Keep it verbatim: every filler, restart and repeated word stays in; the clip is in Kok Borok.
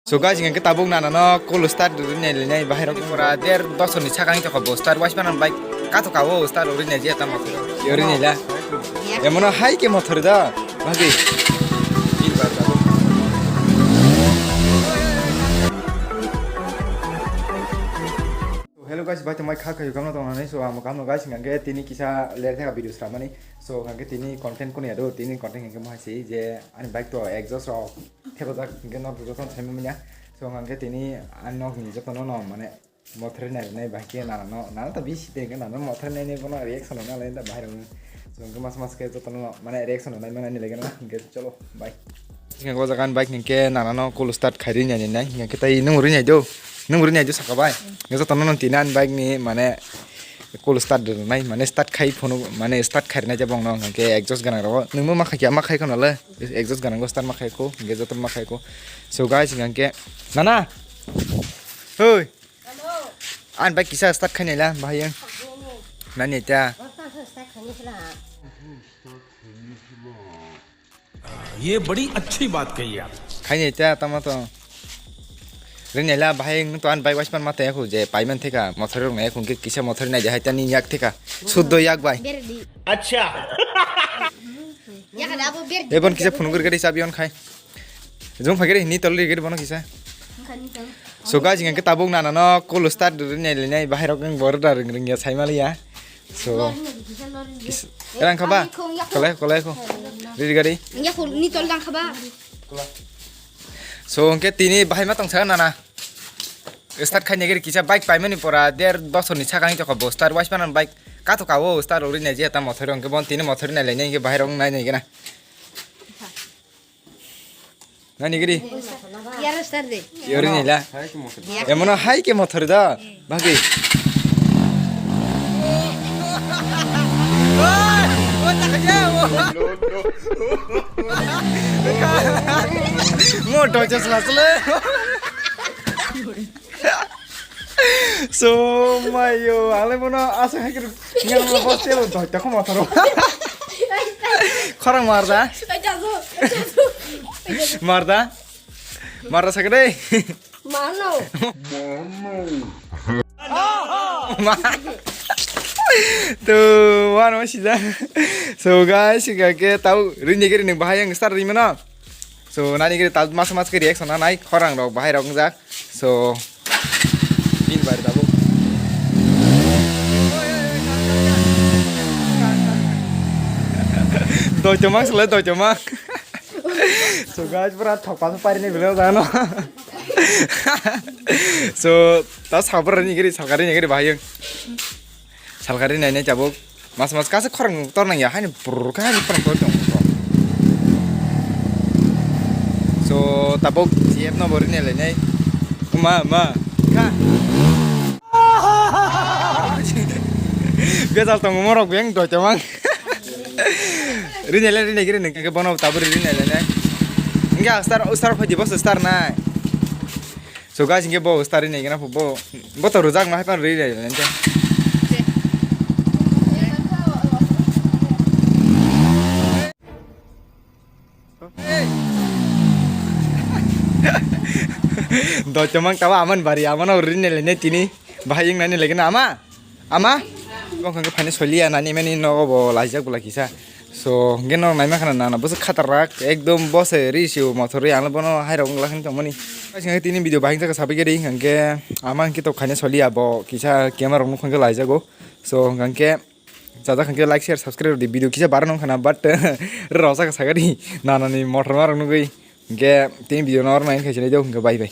So guys, hingke tabuk nana no cool start rinai rinai bahai rok pura der bosor ni saka wngtoko bo start waispano bike kato kawo start rinai je tamo rinai la. Emono hai ke motor da. Bagi. Hello guys, bai tongmai kha khayu kamno tongmani, so ang kamno guys hingke tini kisa ler theka video sramani. So hingke tini content kuni ado, tini content hingke mo hai se je ani bike to exhaust rok thepajak hingke no joto sai manya. So hingke tini ani nok ni joto no no mane mothre nai nai bahai ke nana no nana ta bisi te hingke nana mothre nai nai bono reaction no nalai da bahai rok. So hingke mas mas ke joto no mane reaction no nai mani lege na hingke cholo bye. Hingke o jaga ni bike hingke nana no cool start khai ri nai nai hingke tai nung ri nai do nung ri nai do saka bai. Hingke joto no tini ani bike ni mane cool start rinai mane start khai phone mane start khai rinai jabong no hingke exhaust ganang rogo nungmo ma khai kya ma khai kono le exhaust ganang go start ma khai ko hingke joto ma khai ko. So guys hingke nana hoi an bike kisa start khai nai la bahai yang nani ta ये बड़ी अच्छी बात कही आप। Khai nai ta tama to. Rinela bahai nung to an bike waispan mata yakhu je paiman theka mothor rok nai yakhu ke kisa mothor nai jahai tani yak theka. Suddo yak bai. Berdi. Acha. Yakada abo berdi. Ebon kisa phunuk gari chabi on khai. Jong phagere ni tol gari bono kisa. Khani tol. So guys hingke tabuk nana no cool start rinai rinai bahai rok bor da ring ring ya sai maliya. So, kis-, erang kha ba? Kolai, kolai ko. Riri gari. Ni tol dang kha ba? So, hingke tini bahai ma tong sa nana. Start khai nai gari kisa bike paimani pora der bosor ni saka wngtoko bo start waispano bike kato kawo start ori nai je ta mothor hingke bon tini mothor nai lai nai hingke bahai rok nai nai gana. Nani giri? Yaro star de. Yori nila. Emono hai ke motor da. Bagi. Mo dojo slasle. So mayo ale bono asa hai kiri ngan mo boste lo doi ta khoma tharo. Khorang marda. Marda. Marda sakade. Mano. Ma. To wano sida. So guys, ke tau rini giri ning bahai yang star rimana. So nani giri tal mas mas ke reaction na nai khorang rok bahai rok jak. So tin bar tabuk. Doi tomang sele doi tomang. So guys pura thok pas pari ni bilo dano. So ta sabra ni giri sakari ni giri bahai. Salkari nai nai tabuk. Mas mas kasa khorang tor nang ya, haini brrr kha haini khorang tor tong. So tabuk C F no bori nai lai nai. Ma ma kha. Gajal tong morok beng doi tong mang. Rinai le rinai giri nang ke bono tabuk rinai le nai. Enggak star star phai di bos star nai. So guys, hingke bo stari nai gana bo bo to rujak no hai pan ri ri ri. Doi tomang taba aman bari amano ri ne le ne tini bahai ing nani le gana ama. Ama? Bo hwnkhe phani soliya nani mani nogo bo laijak bwla kisa. So, hwnkhe norok naima khana nana bwswk khatarnak, ekdom bo se ri sio mothor ri, ang bono hairok wng lakha tongmani. Guys, hwnkhe tini video bahai jaka sabai gari, hwnkhe ama hwnkhe tok khaina soliya bo kisa camera rok nukha hwnkhe laijago. So, hwnkhe chajak hwnkhe like, share, subscribe rwdi, video kisa bara nung khana, but rwjak sakadi nanani mothor ma rok nugwi. Hwnkhe tini video no oro nai khaisani do, hwnkhe bye bye.